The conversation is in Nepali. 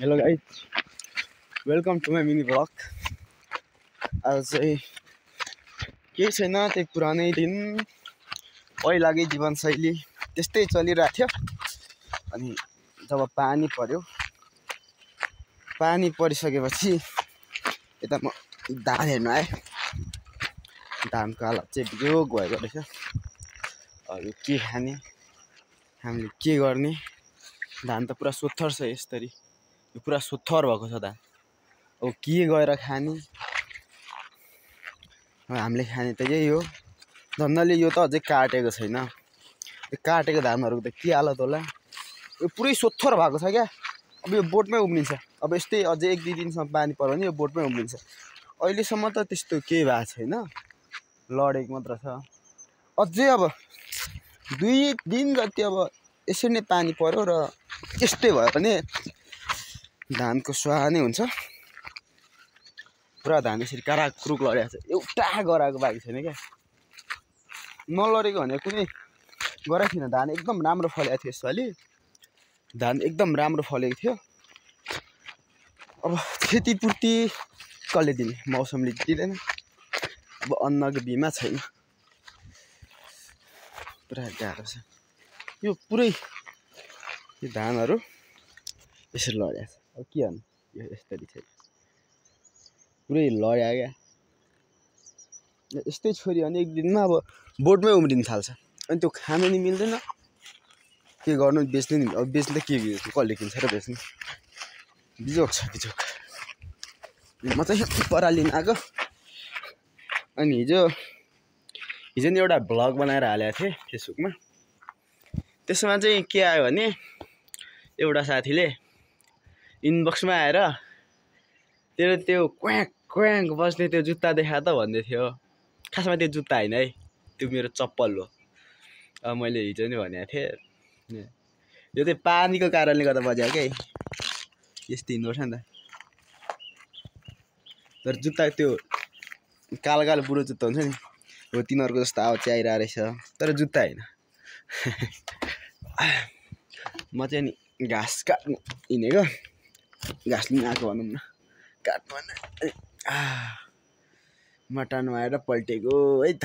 Hello guys, welcome to my mini vlog. आज चाहिँ केही छैन, त्यही पुरानै दिन पहिलाकै जीवनशैली त्यस्तै चलिरहेको थियो। अनि जब पानी परिसकेपछि यता म धान हेर्नु आएँ। धानको हालत चाहिँ बिजोग भएको रहेछ। अब के खाने, हामीले के गर्ने? धान त पुरा सोत्थर छ, यसरी यो पुरा सोत्थर भएको छ धान। अब के गएर खाने? हामीले खाने त यही हो। धन्दाले यो त अझै काटेको छैन। यो काटेको धानहरूको त के हालत होला? यो पुरै सोत्थर भएको छ क्या। अब यो बोटमै उम्रिन्छ। अब यस्तै अझै 1-2 दिनसम्म पानी पर्यो भने यो बोटमै उम्रिन्छ। अहिलेसम्म त त्यस्तो केही भएको छैन, लडेको मात्र छ। अझै अब 2 दिन जति अब यसरी नै पानी पर्यो र यस्तै भयो भने धानको स्वाहा नै हुन्छ। पुरा धान यसरी काराक्रुक लडेको छ, एउटा गराको बाँकी छैन क्या। नलडेको भने कुनै गराएको थिएन। धान एकदम राम्रो फलेको थियो यसपालि। धान एकदम राम्रो फलेको थियो। अब क्षतिपूर्ति कसले दिने? मौसमले दिँदैन। अब अन्नको बिमा छैन। पुरा गाह्रो छ यो पुरै। यो धानहरू यसरी लडेको छ। अब के गर्नु? यो यसरी छ, पुरै लड्या क्या। यस्तै छोरी भने 1 दिनमा अब बोटमै उम्रिन थाल्छ। अनि त्यो खानु नि मिल्दैन, के गर्नु? बेच्नु नि। अब बेच्नु त के कसले किन्छ र बेच्नु? बिजोग छ, बिजोग। म चाहिँ पराली लिन आएको। अनि हिजो नि एउटा भ्लग बनाएर हालेको थिएँ फेसबुकमा। त्यसमा चाहिँ के आयो भने एउटा साथीले इनबक्समा आएर तेरो त्यो क्वाक क्वाक बस्ने त्यो जुत्ता देखा त भन्दै थियो। खासमा त्यो जुत्ता होइन है, त्यो मेरो चप्पल हो। अब मैले हिजो नि भनेको थिएँ, यो चाहिँ पानीको कारणले गर्दा बज्यो क्या। यस्तो हिँड्नुपर्छ नि त। तर जुत्ता त्यो कालो कालो बुढो जुत्ता हुन्छ नि, हो तिनीहरूको जस्तो आवाज चाहिँ आइरहेको रहेछ। तर जुत्ता होइन। म चाहिँ नि घाँस काट्नु हिँडेको, घाँस लिन आएको भनौँ न। काट्नु भन्न मटानमा आएर पल्टेको है त।